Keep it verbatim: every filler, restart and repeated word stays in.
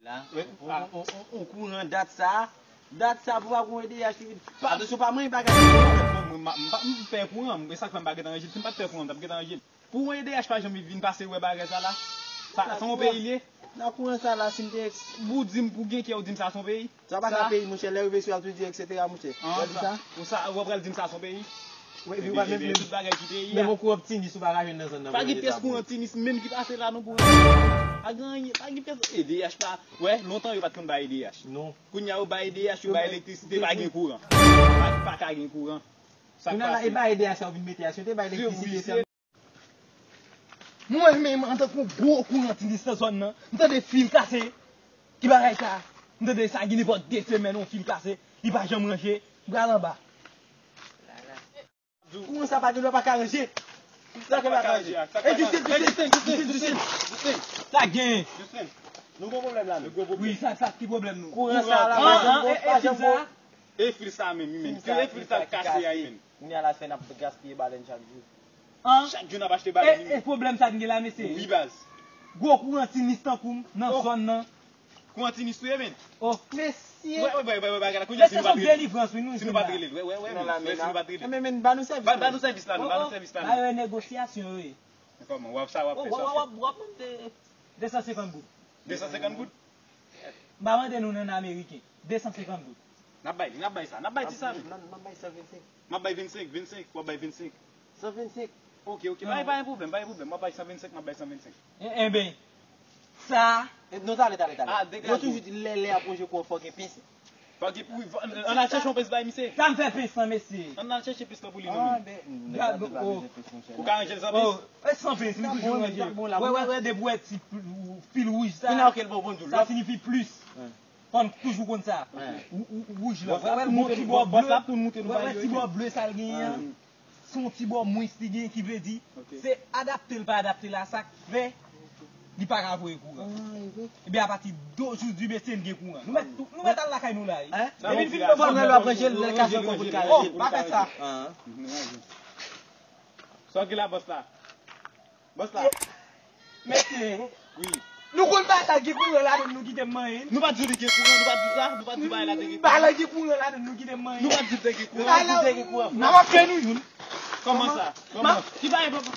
On, on, on, on, on kouran dat sa, dat sa pou pa gon E D H ki vin. Atansyon, pa manyen bagay. Mwen, mwen, m pa, m pè kouran, e sa k fè m pa gentan ranje l. Si m pa t pè kouran, m t ap gentan ranje l. Pou yon E D H pa janm vin pase wè bagay sa la. Sa, sa yon peyi l ye? Nan kouran sa la, si m te. Pou di m, pou gen kè w di m sa se yon peyi? Sa pa sa peyi, monchè, lè rive sou y ap tou di, et cetera, monchè. An, sa, ou sa, ou pral di m sa se yon peyi? Wi, epi w pa menm, tout bagay ki peyi a. Menm yon kou optimis ou pa ka jwenn nan zòn nan. Pa gen pyès kouran optimis menm ki pase la non pou. Pa gen anyen, pa gen pyès E D H pa. Wè, lontan yo pa t konn bay E D H. Non. Kounye a yo bay E D H, yo bay elektrisite, pa gen kouran. Pa, pa ka gen kouran. Sa k pase? Kounye a la, e bay E D H sa yo vin mete a, si yo te bay elektrisite sèlman. Mwen menm, antanke yon gwo kourantinis nan zòn nan, m tande fil kase. Ki bagay sa? M tande sa gen nenpòt de semèn yon fil kase, li pa janm ranje, m pral anba. Kouran sa pa gen dwa pa ka ranje. Sa gen pa ka ranje. E Justin, Justin, Justin, Justin, Justin. Sa gen. Justin, nou gon pwoblèm la, nou. Wi, sa, sa ki pwoblèm nou? Kouran sa la, pa janm bon, pa janm bon. E fil sa menm, wi, menm. E fil sa k kase a, wi, menm. Kounye a la fè n ap gaspiye balèn chak jou. Chak jou n ap achte balèn, wi, menm. E pwoblèm sa n gen la, mesye? Wi, baz. Gwo kourantinis tankou m nan zòn nan. Kourantinis ou ye, menm? Oh, mesye. Wè, wè, wè, wè, bagay la, kounye a, si nou pa t rele l. Sa se yon delivrans, wi, nou jwenn la. Si nou pa t rele l, wè, wè, wè, menm, wè, si nou pa t rele l. Enben, menm, ba nou sèvis la, non, ba nou sèvis la, non. Ba yo negosyasyon, wi. Kòman, w ap sa, w ap fè sa, w ap fè. W ap, w ap mande de san senkant goud. De san senkant goud? M pa mande nou nan ameriken. De san senkant goud. N ap bay li, n ap bay sa, n ap bay ti sa, wi. M ap bay san vennsenk. M ap bay vennsenk, vennsenk, w ap bay vennsenk. San vennsenk. Ok, ok, pa, pa gen pwoblèm, pa gen pwoblèm. M ap bay san vennsenk, m ap bay san vennsenk. E, enben, sa. E, non, tale, tale, tale. Yo toujou di lè, lè ap wonje kou an fò gen pens. Fò gen, wi, ann al chèche yon pens bay misye. Sa m fè pens lan, mesye. Ann al chèche pens lan pou li, nou menm. Gad, oh. Ou ka ranje l san pens? Oh, e san pens, m toujou ranje. Wè, wè, wè, depi w wè ti pil, pil wouj sa. Kounye a, ok, l bon, bon, sa siyifi plis. Fò n toujou konn sa. Ou, ou, ou wouj la. Wè, wè, l bon ti bò ble. Wè, wè, ti bò ble sa l genyen an. Se yon ti bò mwens li genyen, ki vle di, se adapte l pa adapte la, sa k fè li pa ka voye kouran. Ebyen, apati de jodi, mesye, n gen kouran. Nou mèt, nou mèt al lakay nou la, wi. Depi n fin nan fò n wè l ap ranje l, lè l ka fè kò pou l ka ranje l. Oh, pa fè sa. Sa w gen la, bòs la? Bòs la. Mesye. Wi. Nou konn pa ta gen kouran ladann nou kite m manyen. Nou pa t di li gen kouran, nou pa t di sa, nou pa t di bagay la te gen kouran. Bagay la gen kouran ladann nou kite m manyen. Nou pa t di l te gen kouran. Nou pa t di l te gen kouran. N ap fè nou youn. Kòman sa? Kòman? Ki bagay papa?